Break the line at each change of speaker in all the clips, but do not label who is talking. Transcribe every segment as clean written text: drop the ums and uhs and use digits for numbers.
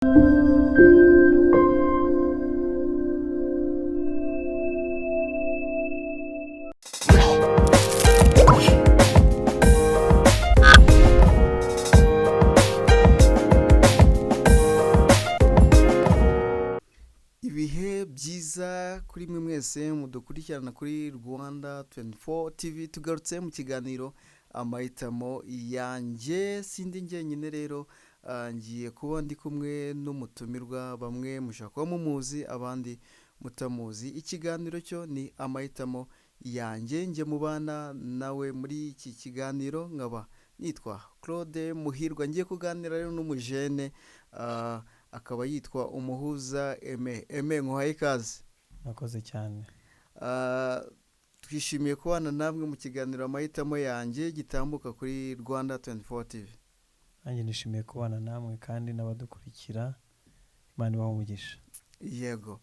Ibihe byiza kuri mwe mwese mudukurikirana kuri Rwanda 24 TV. Tugarutse mu kiganiro Amahitamo Yanjye. Sindi njyenyine rero, ngiye kuba ndi kumwe n'umutumirwa. Bamwe mushobora kuba mumuzi, abandi mutamuzi. Ikiganiro cyo ni Amahitamo Yanjye. Njye mubana nawe muri iki kiganiro nkaba nitwa Claude Muhirwa. Ngiye kuganira rero n'umujene, akaba yitwa Umuhuza Aime. Aime, nkuhaye ikaze.
Murakoze cyane.
Twishimiye kubana namwe mu kiganiro Amahitamo Yanjye gitambuka kuri Rwanda 24 TV.
Nanjye nishimiye kubana namwe kandi n'abadukurikira, Imana ibahe umugisha.
Yego.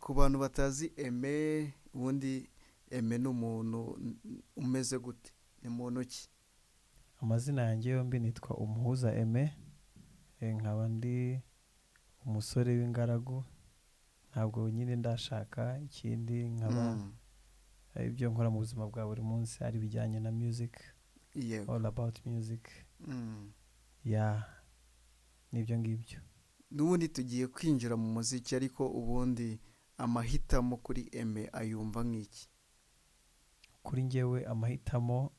Ku bantu batazi Aime, ubundi Aime ni umuntu umeze gute? Ni muntu ki?
Amazina yanjye yombi nitwa Umuhuza Aime, nkaba ndi umusore w'ingaragu, ntabwo nyine ndashaka. Ikindi nkaba ibyo nkora mu buzima bwa buri munsi ari ibijyanye na music, all about music. Yeah, nibyo ngibyo.
N'ubundi tugiye kwinjira mu muziki, ariko ubundi amahitamo kuri Aime ayumva nk'iki?
Kuri njyewe amahitamo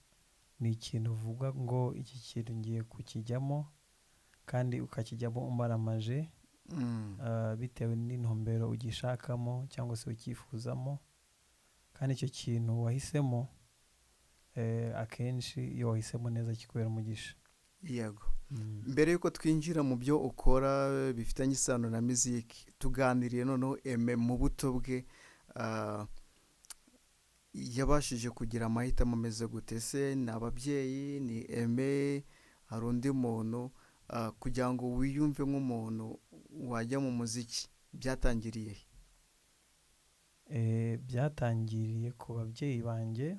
ni ikintu uvuga ngo iki kintu ngiye kukijyamo, kandi ukakijyamo umaramaje, bitewe n'intumbero ugishakamo cyangwa se ucyifuzamo. Kandi icyo kintu wahisemo, akenshi iyo wahisemo neza kikubera umugisha.
Mbere y'uko twinjira mu byo ukora bifitanye isano na muziki, tuganiriye noneho Aime mu buto bwe, yabashije kugira amahitamo ameze gute? Se ni ababyeyi, ni Aime, hari undi muntu? Kugira ngo wiyumve nk'umuntu wajya mu muziki byatangiriye he?
Byatangiriye ku babyeyi banjye.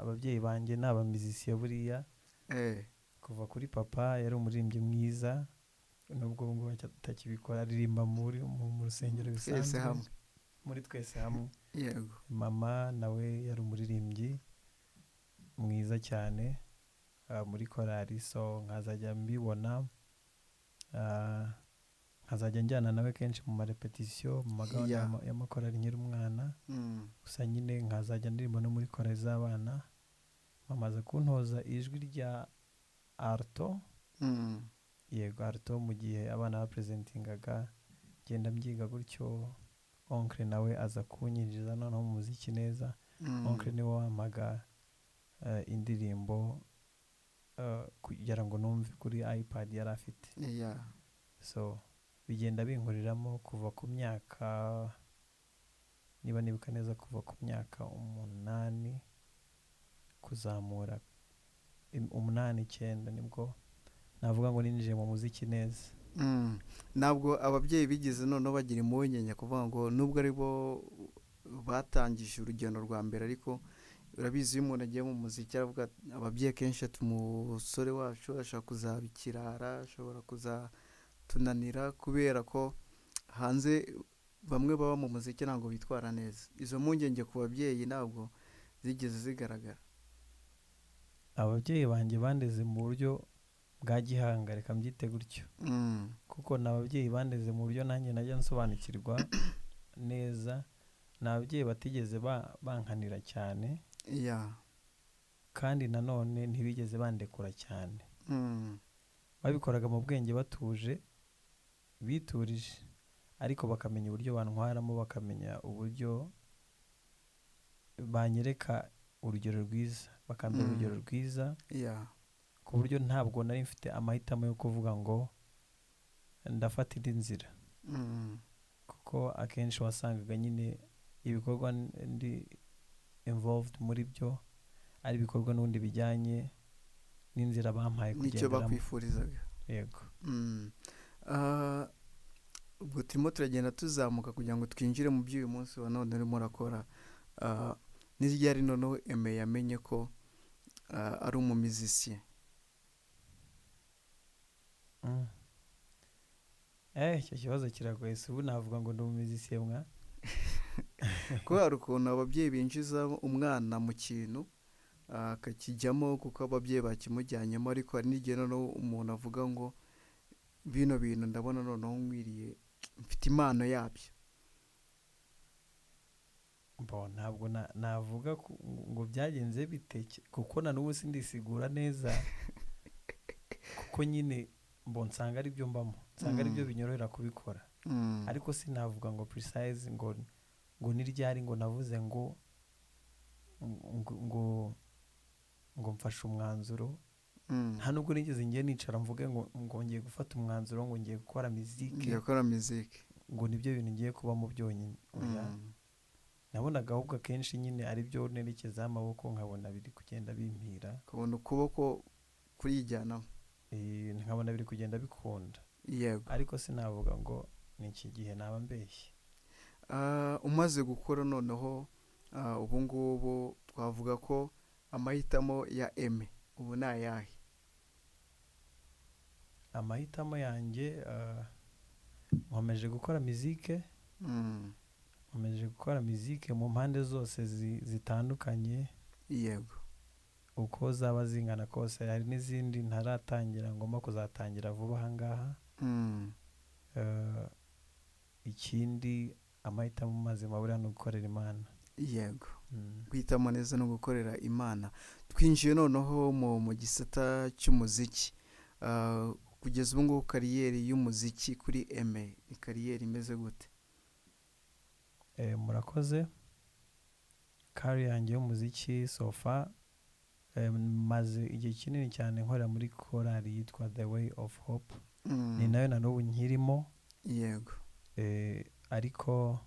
Ababyeyi banjye ni abamizisiye buriya. Kuva kuri papa, yari umuririmbyi mwiza, nubwo ubu ngubu atakibikora, aririmba mu rusengero
Twese
bisanzwe.
Hamwe.
Muri Twese Hamwe. Mama nawe yari umuririmbyi mwiza cyane, muri korali. So nkazajya mbibona, nkazajya njyana nawe kenshi mu marepetisiyo, mu magahunda y'amakorali nkiri umwana. Gusa nyine nkazajya ndirimba no muri korali z'abana. Mama aza kuntoza ijwi rya alto. Yego, alto, mu gihe abana bapresentingaga, ngenda mbyiga gutyo. Oncle nawe aza kunyinjiza noneho mu muziki neza. Oncle niwe wampaga indirimbo kugira ngo numve kuri iPad yari afite. So bigenda binkuriramo kuva ku myaka, niba nibuka neza, kuva ku myaka 8 kuzamura, 8, 9, nibwo navuga ngo ninjiye mu muziki neza.
Ntabwo ababyeyi bigeze noneho bagira impungenge kuvuga ngo nubwo ari bo batangije urugendo rwa mbere, ariko urabizi iyo umuntu agiye mu muziki aravuga, ababyeyi kenshi ati umusore wacu ashobora kuzaba ikirara, ashobora kuzatunanira, kubera ko hanze bamwe baba mu muziki ntabwo bitwara neza. Izo mpungenge ku babyeyi ntabwo zigeze zigaragara?
Ababyeyi banjye bandeze mu buryo bwa gihanga, reka mbyite gutyo, kuko ni ababyeyi bandeze mu buryo nanjye najya nsobanukirwa neza. Ni ababyeyi batigeze bankanira cyane, kandi nanone ntibigeze bandekura cyane. Babikoraga mu bwenge, batuje, biturije, ariko bakamenya uburyo bantwaramo, bakamenya uburyo banyereka urugero rwiza, bakambera urugero rwiza, ku buryo ntabwo nari mfite amahitamo yo kuvuga ngo ndafata indi nzira, kuko akenshi wasangaga nyine ibikorwa ndi involved muri byo ari ibikorwa n'ubundi bijyanye n'inzira bampaye
n'icyo
kugenderamo.
Bakwifurizaga.
Yego.
Ubwo turimo turagenda tuzamuka kugira ngo twinjire mu by'uyu munsi wa none urimo urakora. Ni ryari noneho Aime yamenye ko ari umumizisiye?
Icyo kibazo kiragoye, si ubu navuga ngo ndi umumizisiye mwa.
Kuko hari ukuntu ababyeyi binjiza umwana mu kintu akakijyamo kuko ababyeyi bakimujyanyemo, ariko hari n'igihe noneho umuntu avuga ngo bino bintu ndabona noneho nkwiriye, mfite impano yabyo.
Bo ntabwo navuga ngo byagenze bite, kuko na n'ubu sindisigura neza, kuko nyine mbo nsanga ari byo mbamo, nsanga ari byo binyorohera kubikora. Ariko sinavuga ngo precise ngo ni ryari ngo navuze ngo mfashe umwanzuro. Nta nubwo nigeze ngiye nicara mvuge ngo ngiye gufata umwanzuro ngo ngiye gukora muziki.
Ngiye gukora muziki.
Ngo nibyo bintu ngiye kubamo byonyine. Oya. Nabonaga ahubwo akenshi nyine ari byo nerekeza amaboko nkabona biri kugenda bimpira.
Ukabona ukuboko kurijyanamo.
Nkabona biri kugenda bikunda.
Yego.
Ariko sinavuga ngo ni iki gihe naba mbeshye.
Umaze gukora noneho, ubu ngubu twavuga ko amahitamo ya Aime ubu ni ayahe?
Amahitamo yanjye, nkomeje gukora muzike. Nkomeje gukora muzike mu mpande zose zitandukanye.
Yego.
Uko zaba zingana kose, hari n'izindi ntaratangira ngomba kuzatangira vuba aha ngaha. Ikindi amahitamo mazima buriya ni ugukorera Imana.
Yego. Guhitamo neza no gukorera Imana. Twinjiye noneho mu gisata cy'umuziki. Kugeza ubu ngubu kariyeri y'umuziki kuri Aime ni kariyeri imeze gute?
Murakoze. Kariyeri yanjye y'umuziki so far, maze igihe kinini cyane nkorera muri korali yitwa The Way of Hope. Ni nayo na n'ubu nkirimo.
Yego.
Ariko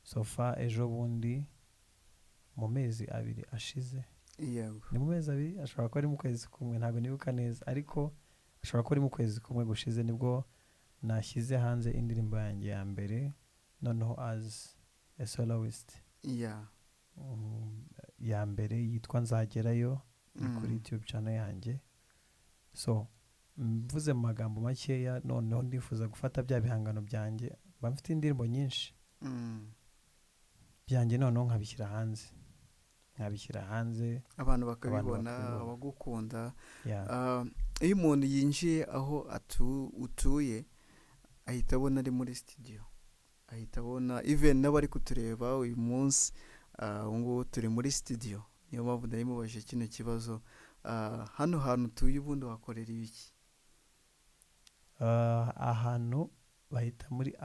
so far ejo bundi mu mezi abiri ashize.
Yego.
Ni mu mezi abiri, ashobora kuba ari mu kwezi kumwe, ntabwo nibuka neza, ariko ashobora kuba ari mu kwezi kumwe gushize nibwo nashyize hanze indirimbo yanjye ya mbere, noneho as a soloist. Ya mbere yitwa Nzagerayo, ni kuri YouTube channel yanjye. So mvuze mu magambo makeya, noneho ndifuza gufata bya bihangano byanjye, mba mfite indirimbo nyinshi byanjye, noneho nkabishyira hanze. Nkabishyira hanze,
abantu bakabibona, abagukunda. Iyo umuntu yinjiye aho utuye ahita abona ari muri studio, ahita abona even n'abari kutureba uyu munsi, ubu ngubu turi muri studio, niyo mpamvu nari mubajije kino kibazo. Hano hantu utuye ubundi wakorera ibiki?
Ahantu bahita muri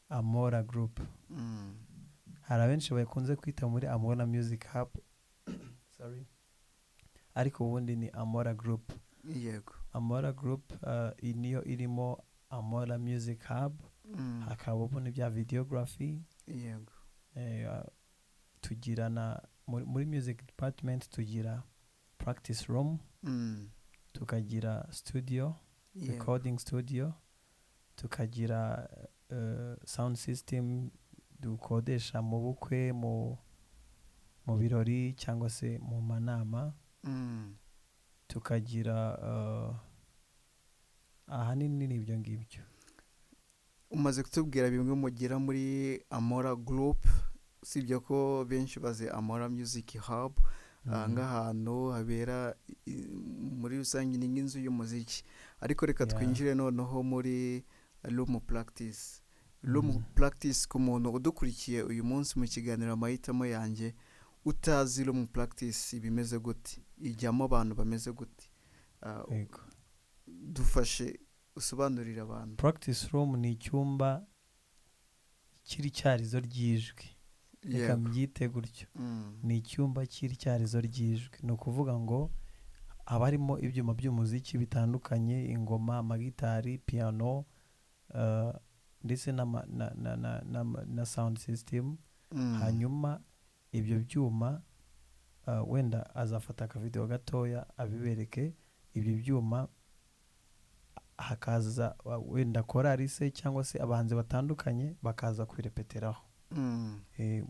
Amora Group. Hari abenshi bakunze kwita muri Amora Music Hub. Sorry. Ariko ubundi ni Amora Group.
Yego.
Amora Group, niyo irimo Amora Music Hub. Hakaba ubundi bya videography.
Yego.
Tugira na muri music department tugira practice room. Tukagira studio, recording studio, tukagira sound system dukodesha mu bukwe, mu birori cyangwa se mu manama. Tukagira ahanini ni ibyo ngibyo.
Umaze kutubwira bimwe mugira muri Amora Group, usibye ko benshi bazi Amora Music Hub, nk'ahantu habera muri rusange ni nk'inzu y'umuziki, ariko reka twinjire noneho muri room practice. Room practice ku muntu udukurikiye uyu munsi mu kiganiro amahitamo yanjye, utazi room practice bimeze gute, ijyamo abantu bameze gute, dufashe usobanurire abantu.
Practice room ni icyumba cy'ityarizo ry'ijwi, reka mbyite gutyo. Ni icyumba cy'ityarizo ry'ijwi, ni ukuvuga ngo haba harimo ibyuma by'umuziki bitandukanye, ingoma, amagitari, piano, ndetse na sound system. Hanyuma ibyo byuma, wenda azafata akavideo gatoya abibereke. Ibyo byuma hakaza wenda korali se cyangwa se abahanzi batandukanye bakaza kubirepeteraho.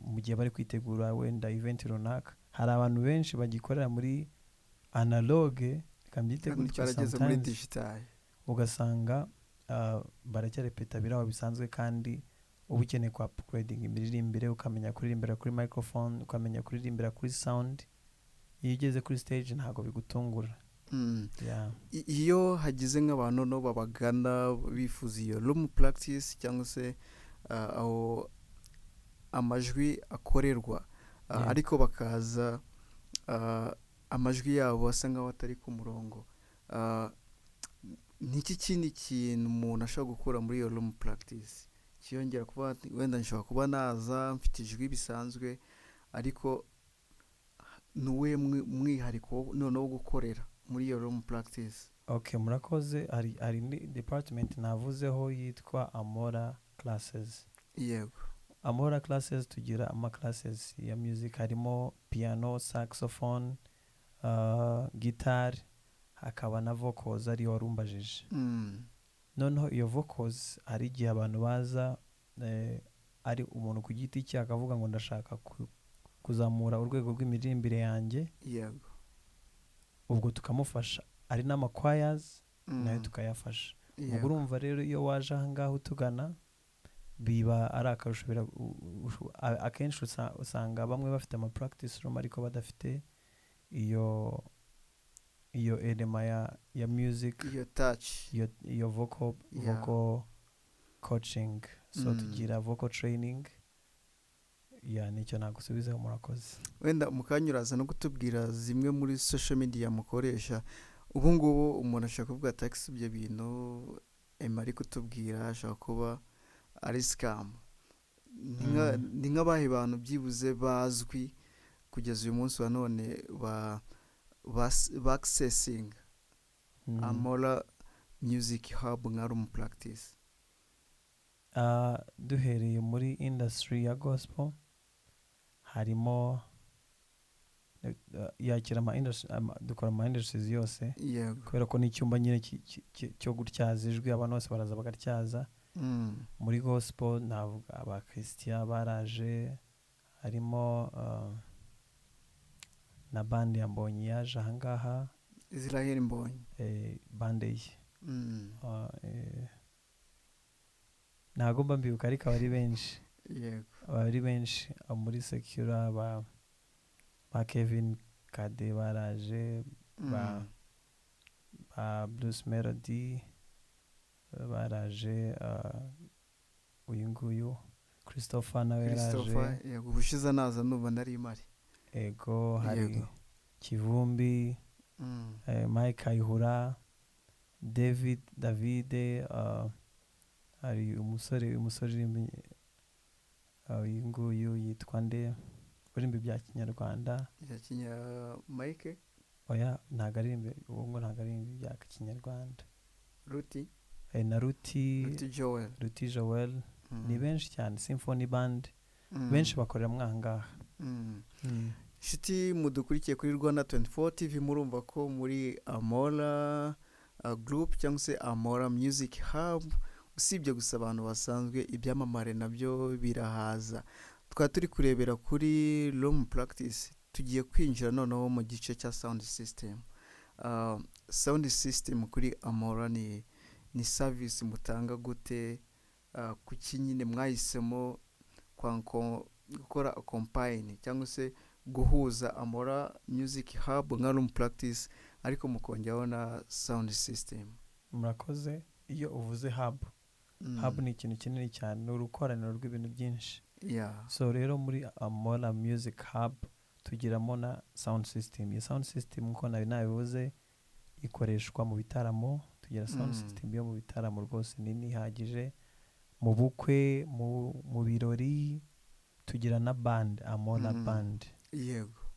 Mu gihe bari kwitegura wenda event runaka. Hari abantu benshi bagikorera muri analogue, reka mbyite gutyo,
sometimes
ugasanga Baracyarepeta biraho bisanzwe, kandi uba ukeneye ku upgrading imiririmbire, ukamenya kuririmbira kuri microphone, ukamenya kuririmbira kuri sound. Iyo ugeze kuri stage ntabwo bigutungura. Yeah.
Iyo hagize nk'abantu no babagana bifuza iyo room practice cyangwa se aho amajwi akorerwa, ariko bakaza amajwi yabo asa nkaho atari ku murongo, ni iki kindi kintu umuntu ashobora gukura muri iyo room practice kiyongera kuba ati, wenda nshobora kuba naza mfite ijwi bisanzwe, ariko ni uwuhe mwihariko noneho wo gukorera muri iyo room practice?
Okay, murakoze. Hari indi department navuzeho yitwa Amora Classes. Amora Classes, tugira ama classes ya music, harimo piano, saxophone, guitar, hakaba na vocals, ariyo warumbajije. Noneho iyo vocals, hari igihe abantu baza ari umuntu ku giti cye, akavuga ngo ndashaka kuzamura urwego rw'imiririmbire yanjye. Ubwo tukamufasha. Ari n'amachoirs nayo tukayafasha. Ubwo urumva rero, iyo waje aha ngaha utugana biba ari akarusho. Akenshi usanga bamwe bafite ama practice room ariko badafite iyo element ya music,
iyo touch,
iyo vocal, vocal coaching. So tugira vocal training. Ya, nicyo nagusubizaho, murakoze.
Wenda mu kanya uraza no kutubwira zimwe muri social media mukoresha. Ubu ngubu umuntu ashobora kuvuga ati "Ese ibyo bintu Emma ari kutubwira ashobora kuba ari scam?" Ni nk'abahe bantu byibuze bazwi kugeza uyu munsi wa none ba accessing Amora Music Hub nka room practice?
Duhereye muri industry ya gospel, harimo yakira ama industry, dukora ama industries yose, kubera ko n'icyumba nyine cyo gutyaza ijwi, abantu bose baraza bagatyaza. Muri gospel navuga aba Christian baraje, harimo na band ya Mbonyi yaje ahangaha.
Israel Mbonyi.
Band ye. Ntabwo mba mbibuka, ariko aba ari benshi. Aba ari benshi. Abo muri secular, ba Kevin Kade baraje, ba Bruce Melody baraje, uyu nguyu Christopher nawe yaraje.
Christopher, yego, ubushize naza numva nari mari.
Ego, hari Kivumbi, Mike Kayihura, David Davide, hari umusore uririmba, uyu nguyu yitwa nde, uririmba ibya kinyarwanda?
Ya kinya Mike.
Oya, ntabwo aririmba ubu ngo, ntabwo aririmba ibya kinyarwanda.
Ruti.
Na Ruti.
Ruti Joel.
Ruti Joel. Ni benshi cyane, Symphony Band, benshi bakorera mwaha ngaha.
Inshuti mudukurikiye kuri Rwanda 24 TV, murumva ko muri Amora Group cyangwa se Amora Music Hub, usibye gusa abantu basanzwe, ibyamamare nabyo birahaza. Twaba turi kurebera kuri room practice, tugiye kwinjira noneho mu gice cya sound system. Sound system kuri Amora ni service mutanga gute? Kuki nyine mwahisemo gukora combine cyangwa se guhuza Amora Music Hub nka room practice, ariko mukongeraho na sound system?
Murakoze. Iyo uvuze hub, hub ni ikintu kinini cyane, ni urukoraniro rw'ibintu byinshi. So rero muri Amora Music Hub tugiramo na sound system. Iyo sound system, nkuko nari nabivuze, ikoreshwa mu bitaramo. Tugira sound system yo mu bitaramo rwose nini ihagije, mu bukwe, mu birori. Tugira na band, Amora Band.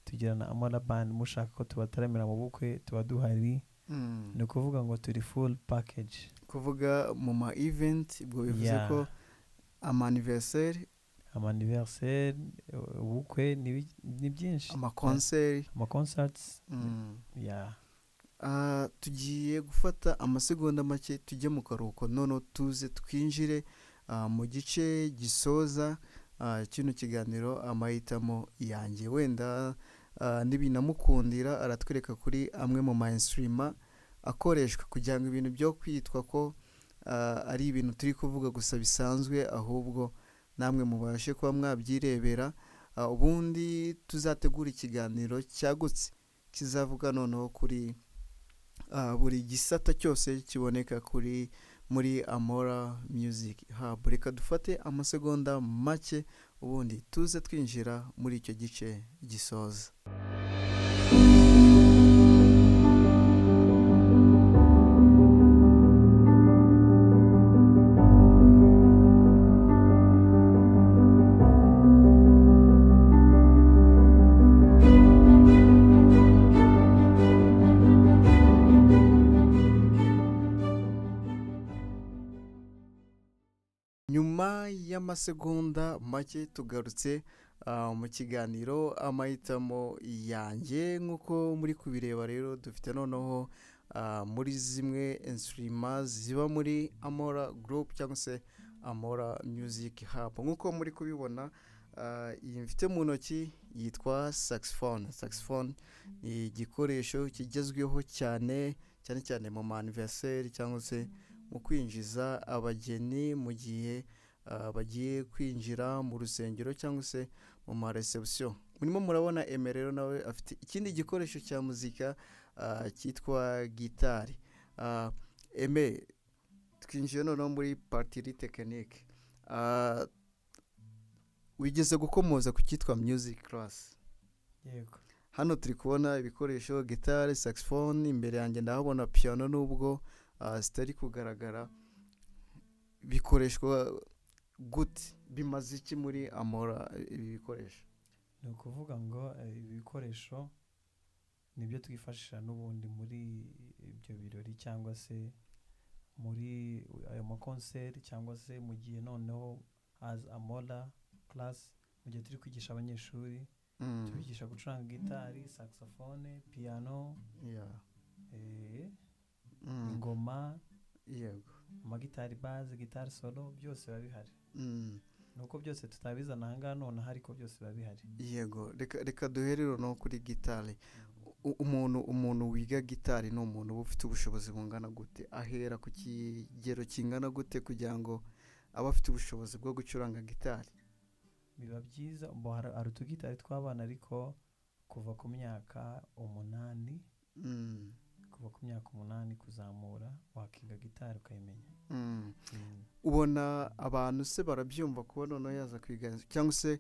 Tugira na Amora Band. Mushaka ko tubataramira mu bukwe, tuba duhari. Ni ukuvuga ngo turi full package.
Kuvuga mu ma event, ubwo bivuze ko ama anniversaire?
Ama anniversaire, ubukwe, ni byinshi.
Ama concert.
Ama concerts. Yeah.
Tugiye gufata amasegonda make tujye mu karuhuko, noneho tuze twinjire mu gice gisoza kino kiganiro Amahitamo Yanjye. Wenda nibinamukundira aratwereka kuri amwe mu ma instrument akoreshwa kugira ngo ibintu byo kwitwa ko ari ibintu turi kuvuga gusa bisanzwe, ahubwo namwe mubashe kuba mwabyirebera. Ubundi tuzategura ikiganiro cyagutse kizavuga noneho kuri buri gisata cyose kiboneka kuri muri Amora Music Hub. Reka dufate amasegonda make ubundi tuze twinjira muri icyo gice gisoza. Nyuma y'amasegonda make tugarutse mu kiganiro amahitamo yanjye. Nk'uko muri kubireba rero, dufite noneho muri zimwe instruments ziba muri Amora Group cyangwa se Amora Music Hub. Nk'uko muri kubibona, iyi mfite mu ntoki yitwa saxophone. Saxophone ni igikoresho kigezweho cyane cyane cyane mu ma anniversaire cyangwa se mu kwinjiza abageni mu gihe bagiye kwinjira mu rusengero cyangwa se mu ma reception. Murimo murabona Aime rero nawe afite ikindi gikoresho cya muzika cyitwa gitari. Aime, twinjiye noneho muri partie technique. Wigeze gukomoza ku cyitwa music class.
Yego.
Hano turi kubona ibikoresho: gitari, saxophone, imbere yanjye ndahabona piano nubwo zitari kugaragara. Bikoreshwa gute? Bimaze iki muri Amora ibi bikoresho?
Ni ukuvuga ngo ibi bikoresho nibyo twifashisha n'ubundi muri ibyo birori cyangwa se muri ayo makonseri, cyangwa se mu gihe noneho as Amora class, mu gihe turi kwigisha abanyeshuri, tubigisha gucuranga gitari, saxophone, piano, ingoma, amagitari bass, gitari solo, byose biba bihari. Nuko byose tutabizana aha ngaha nonaha, ariko byose biba bihari.
Yego, reka duhere noneho kuri gitari. Umuntu wiga gitari ni umuntu uba ufite ubushobozi bungana gute? Ahera ku kigero kingana gute kugira ngo abe afite ubushobozi bwo gucuranga gitari?
Biba byiza ubu hari utugitari tw'abana, ariko kuva ku myaka 8, kuva ku myaka 8 kuzamura wakiga gitari ukayimenya.
Ubona abantu se barabyumva kuba noneho yaza kwiga, cyangwa se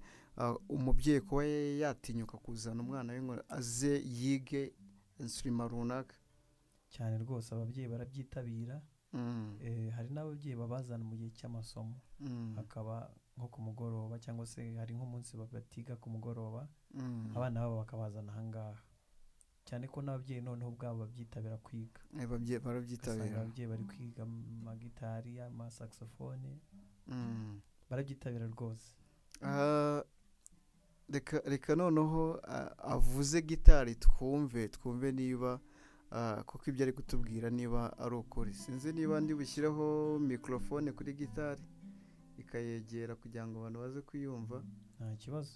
umubyeyi kuba yatinyuka kuzana umwana we ngo aze yige instrument runaka?
Cyane rwose, ababyeyi barabyitabira. Hari n'ababyeyi babazana mu gihe cy'amasomo, hakaba nko ku mugoroba, cyangwa se hari nk'umunsi batiga ku mugoroba, abana babo bakabazana aha ngaha, cyane ko n'ababyeyi noneho ubwabo babyitabira kwiga.
Barabyitabira.
Ugasanga ababyeyi bari kwiga amagitari, amasaxophone, barabyitabira rwose.
Reka noneho avuze gitari twumve niba kuko ibyo ari kutubwira niba ari ukuri. Sinzi niba ndi bushyireho mikorofone kuri gitari ikayegera kugira ngo abantu baze kuyumva.
Nta kibazo.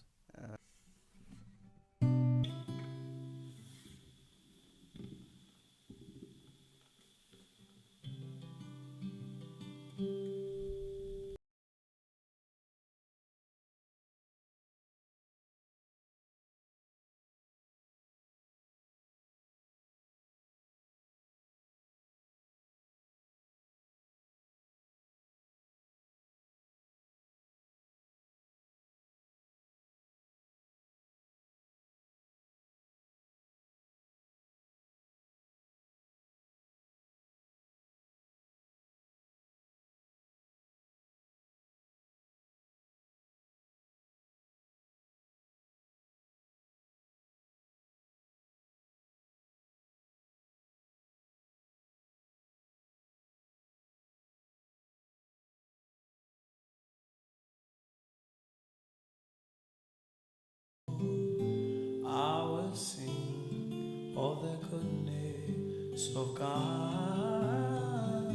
I will sing of the goodness of God.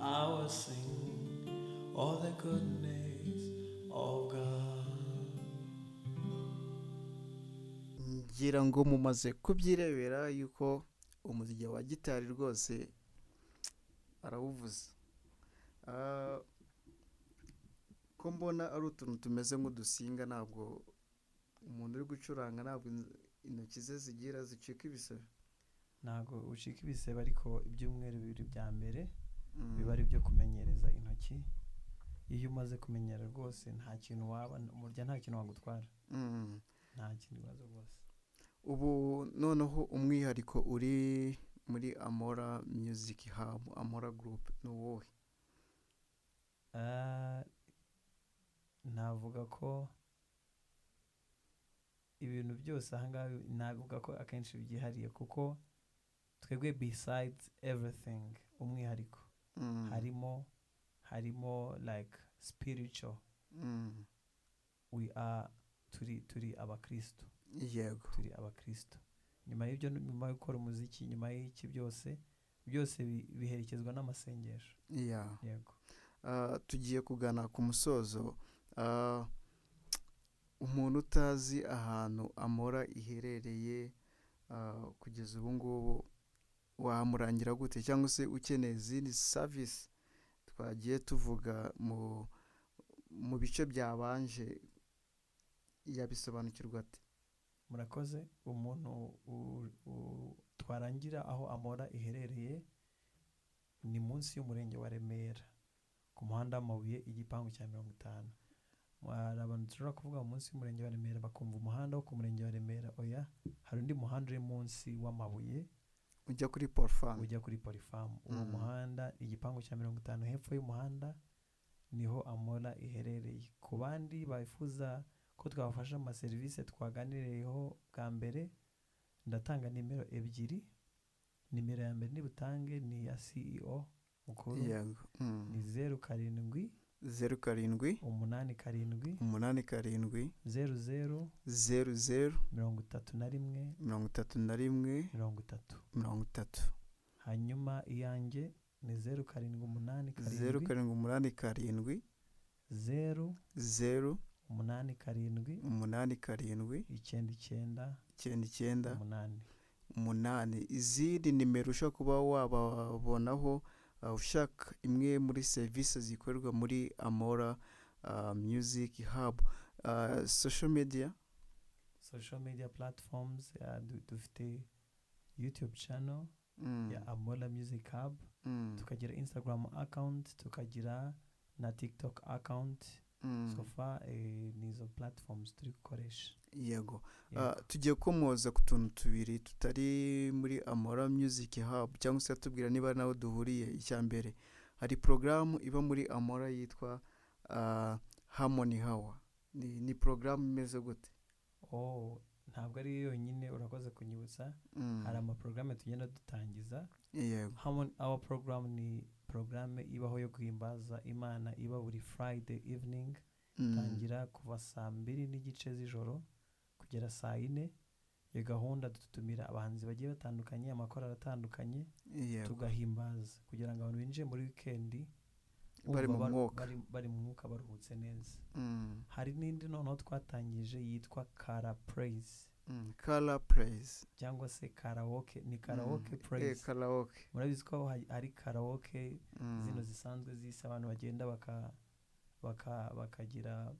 I will sing of the goodness of God.
Ngira ngo mumaze kubyirebera yuko umuziki wa gitari rwose arawuvuza. Ah, ko mbona ari utuntu tumeze nk'udusinga, ntabwo umuntu uri gucuranga ntabwo intoki ze zigira zicika ibisebe?
Ntabwo ucika ibisebe, ariko ibyumweru 2 bya mbere biba ari ibyo kumenyereza intoki. Iyo umaze kumenyera rwose nta kintu waba umurya, nta kintu wagutwara. Nta kintu kibazo rwose.
Ubu noneho umwihariko uri muri Amora Music Hub, Amora Group, ni uwuhe?
Navuga ko ibintu byose ahangaha navuga ko akenshi byihariye, kuko twebwe besides everything umwihariko harimo like spiritual. We are turi abakristo. Turi abakristo. Nyuma y'ibyo, nyuma yo gukora umuziki, nyuma y'iki byose, byose biherekezwa n'amasengesho. Yego.
Tugiye kugana ku musozo. Umuntu utazi ahantu Amora iherereye, kugeza ubu ngubu wamurangira gute, cyangwa se ukeneye izindi service twagiye tuvuga mu bice byabanje yabisobanukirwa ate?
Murakoze. Umuntu twarangira aho Amora iherereye ni munsi y'umurenge wa Remera, ku muhanda w'amabuye, igipangu cya 50. Hari abantu dushobora kuvuga munsi y'umurenge wa Remera bakumva umuhanda wo ku murenge wa Remera. Oya, hari undi muhanda uri munsi w'amabuye
ujya kuri Polifam.
Ujya kuri Polifam. Uwo muhanda, igipangu cya 50, hepfo y'umuhanda niho Amora iherereye. Ku bandi bifuza ko twabafasha mu maserivisi twaganiriyeho bwa mbere, ndatanga nimero ebyiri. Nimero ya mbere nibutange ni iya CEO mukuru. Ni 07
07
87
87
00
00
31
31
30.
30.
Hanyuma iyanjye ni 0 7 8
0
7
7 8 7
0
0
8 7
8 7
9 9
9 9
8.
8. Izindi nimero ushobora kuba wababonaho, ushaka imwe muri serivisi zikorerwa muri Amora Music Hub, social media?
Social media platforms, dufite YouTube channel ya Amora Music Hub, tukagira Instagram account, tukagira na TikTok account. So far, ni izo platforms turi gukoresha.
Yego.
Yego.
Tugiye komoza ku tuntu tubiri tutari muri Amora Music Hub, cyangwa se tubwira niba nawe duhuriye. Icya mbere, hari porogaramu iba muri Amora yitwa Harmony Hour. Ni porogaramu imeze gute?
Oh, ntabwo ari yo yonyine, urakoze kunyibutsa. Hari amaporogaramu tugenda dutangiza. Harmony Hour program ni porogaramu ibaho yo guhimbaza Imana, iba buri Friday evening. Tangira kuva saa 2:30 z'ijoro kugera saa 4. Iyo gahunda dutumira abahanzi bagiye batandukanye, amakorali atandukanye, tugahimbaza kugira ngo abantu binjiye muri weekend
bari mu
bumva
mwuka.
Bari mu mwuka, baruhutse neza. Hari n'indi noneho twatangije yitwa Kara Praise.
Kara Praise.
Cyangwa se karaoke, ni karaoke praise.
Karaoke.
Murabizi ko hari karaoke zino zisanzwe z'isi, abantu bagenda bakagira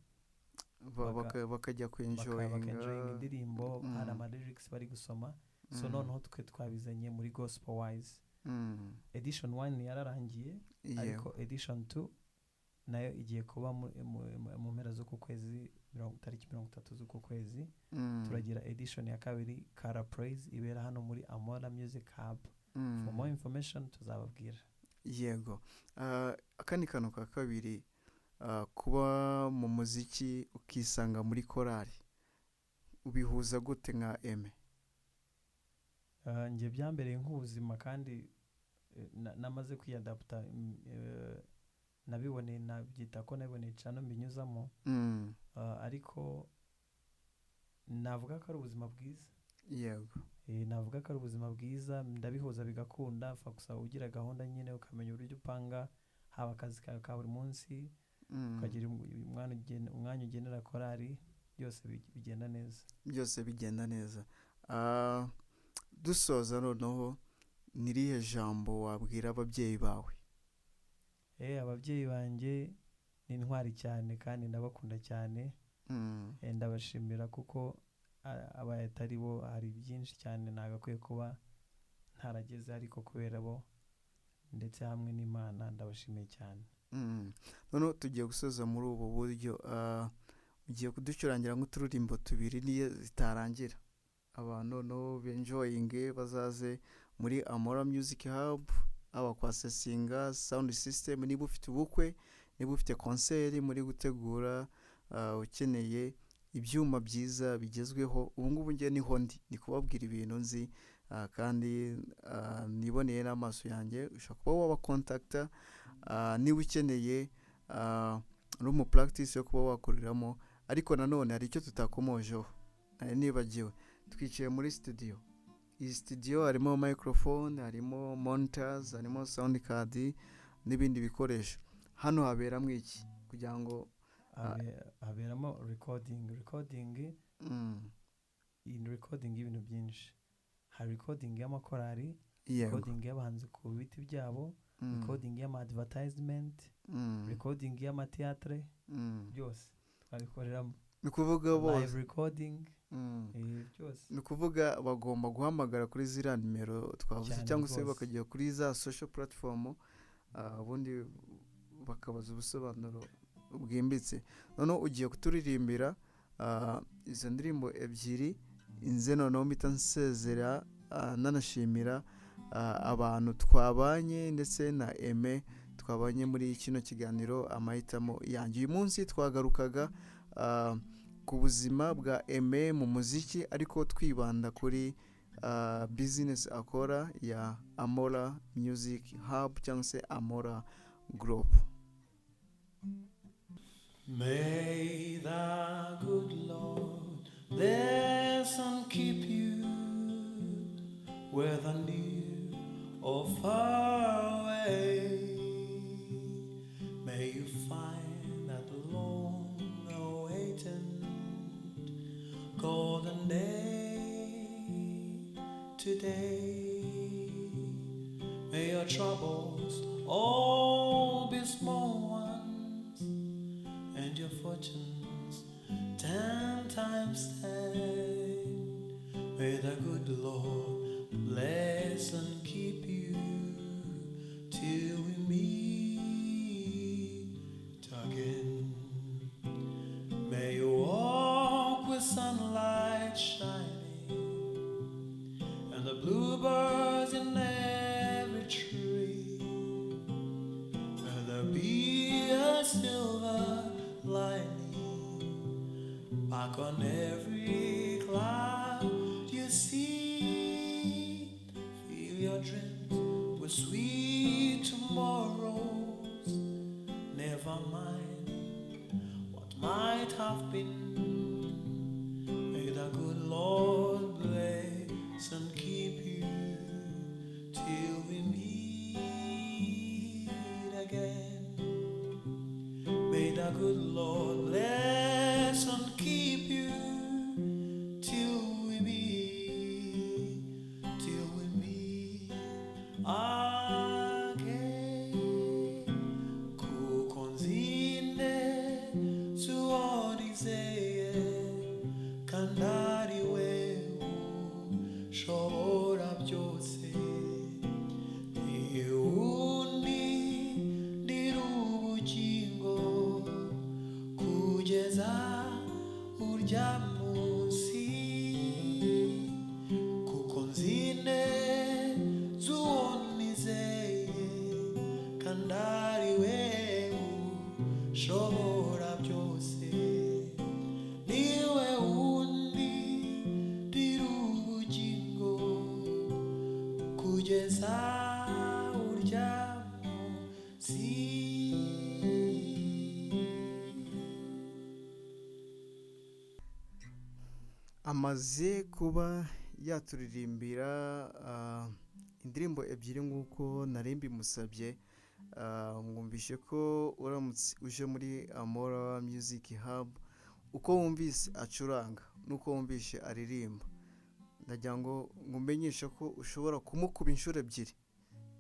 bakajya kwenjoyinga.
Bakenjoyinga indirimbo, hari ama lyrics bari gusoma. So noneho twe twabizanye muri gospel wise. Edition 1 yararangiye, ariko edition 2 nayo igiye kuba mu mpera z'uku kwezi, tariki 30 z'uku kwezi. Turagira edition ya kabiri, Kara Praise, ibera hano muri Amora Music Hub. For more information tuzababwira.
Yego. Akandi kantu ka kabiri, kuba mu muziki ukisanga muri korali, ubihuza gute nka Aime?
Njye byambereye nk'ubuzima, kandi namaze kwiyadaputa, nabiboneye, nabyita ko nabiboneye cano mbinyuzamo. Ariko navuga ko ari ubuzima bwiza. Navuga ko ari ubuzima bwiza, ndabihuza bigakunda. Fa gusa ugira gahunda nyine, ukamenya uburyo upanga haba akazi kawe ka buri munsi, ukagira umwanya ugenera korali, byose bigenda neza.
Byose bigenda neza. Dusoza noneho, ni irihe jambo wabwira ababyeyi bawe?
Ababyeyi banjye ni intwari cyane kandi ndabakunda cyane. Ndabashimira kuko abaye atari bo hari byinshi cyane nagakwiye kuba ntarageze, ariko kubera bo ndetse hamwe n'Imana ndabashimiye cyane.
Noneho tugiye gusoza muri ubu buryo, ugiye kuducurangira nk'uturirimbo tubiri niyo zitarangira, abantu noneho benjoyinge bazaze muri Amora Music Hub, haba kwa sesinga sound system, niba ufite ubukwe, niba ufite konseri muri gutegura, ukeneye ibyuma byiza bigezweho, ubu ngubu njye niho ndi kubabwira ibintu nzi, kandi niboneye n'amaso yanjye. Ushobora kuba wabakontakita niba ukeneye room practice yo kuba wakoreramo. Ariko nanone hari icyo tutakomojeho nari nibagiwe. Twicaye muri studio, iyi studio harimo microphone, harimo monitors, harimo sound card n'ibindi bikoresho. Hano haberamo iki kugira ngo
Haberamo recording. Iyi recording y'ibintu byinshi, hari recording y'amakorari, recording y'abahanzi ku biti byabo, recording y'ama advertisement, recording y'amateatre, byose twabikoreramo.
Ni ukuvuga bose
live recording, byose.
Ni ukuvuga bagomba guhamagara kuri ziriya nimero twavuze
Cyane
cyangwa se
rwose.
bakajya kuri za social platform, ubundi bakabaza ubusobanuro bwimbitse. Noneho ugiye kuturirimbira izo ndirimbo ebyiri inze, noneho mpita nsezera, nanashimira abantu twabanye ndetse na Aime twabanye muri kino kiganiro Amahitamo Yanjye. Uyu munsi twagarukaga ku buzima bwa Aime mu muziki, ariko twibanda kuri business akora ya Amora Music Hub cyangwa se Amora Group.
May the good Lord bless and keep you, whether near or far away. May you find that long awaited golden day today. May your troubles all be small ones and your fortunes 10 times 10. May the good Lord bless and keep you till we meet again. May you walk with sunlight shining and the bluebirds in every tree. May there be a silver lining back on every cloud you see. Fill your dreams with sweet tomorrows. Never mind what might have been. May the good Lord bless and keep you till we meet again. May the good Lord bless and keep you till we meet again. Kuko nzi neza uwo nizeye, kandi ari we ushobora byose, niwundindira ubugingo kugeza urya munsi. Kuko nzi neza uwo nizeye, kandi ari we ushobora byose, niwe wundindira ubugingo kugeza urya munsi.
Amaze kuba yaturirimbira indirimbo ebyiri nk'uko nari mbimusabye. Mwumvishe ko uramutse uje muri Amora Music Hub, uko wumvise acuranga n'uko wumvishe aririmba, ndagira ngo ngumenyeshe ko ushobora kumukuba inshuro ebyiri.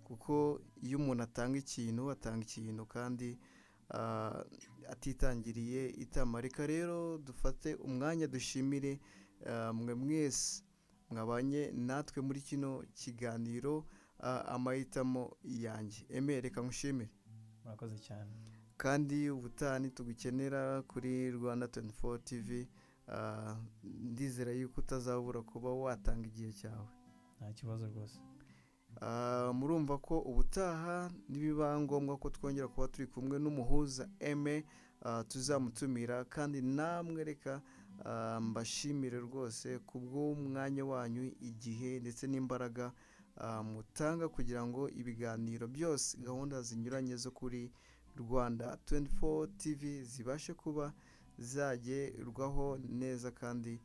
Kuko iyo umuntu atanga ikintu, atanga ikintu kandi atitangiriye itama. Reka rero dufate umwanya dushimire mwe mwese mwabanye natwe muri kino kiganiro Amahitamo Yanjye. Aime, reka nkushimire.
Murakoze cyane.
Kandi ubutaha nitugukenera kuri Rwanda 24 TV, ndizera yuko utazabura kuba watanga igihe cyawe.
Nta kibazo rwose.
Murumva ko ubutaha nibiba ngombwa ko twongera kuba turi kumwe n'Umuhuza Aime, tuzamutumira. Kandi namwe reka mbashimire rwose kubw'umwanya wanyu, igihe ndetse n'imbaraga mutanga kugira ngo ibiganiro byose, gahunda zinyuranye zo kuri Rwanda 24 TV zibashe kuba zagerwaho neza, kandi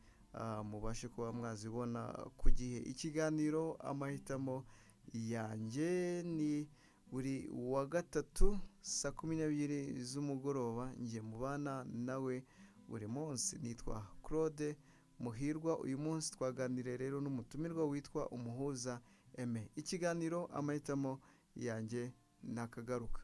mubashe kuba mwazibona ku gihe. Ikiganiro Amahitamo Yanjye ni buri wa gatatu saa 12 z'umugoroba. Njye mubana nawe buri munsi nitwa Claude Muhirwa. Uyu munsi twaganiriye rero n'umutumirwa witwa Umuhuza Aime. Ikiganiro Amahitamo Yanjye nakagaruka.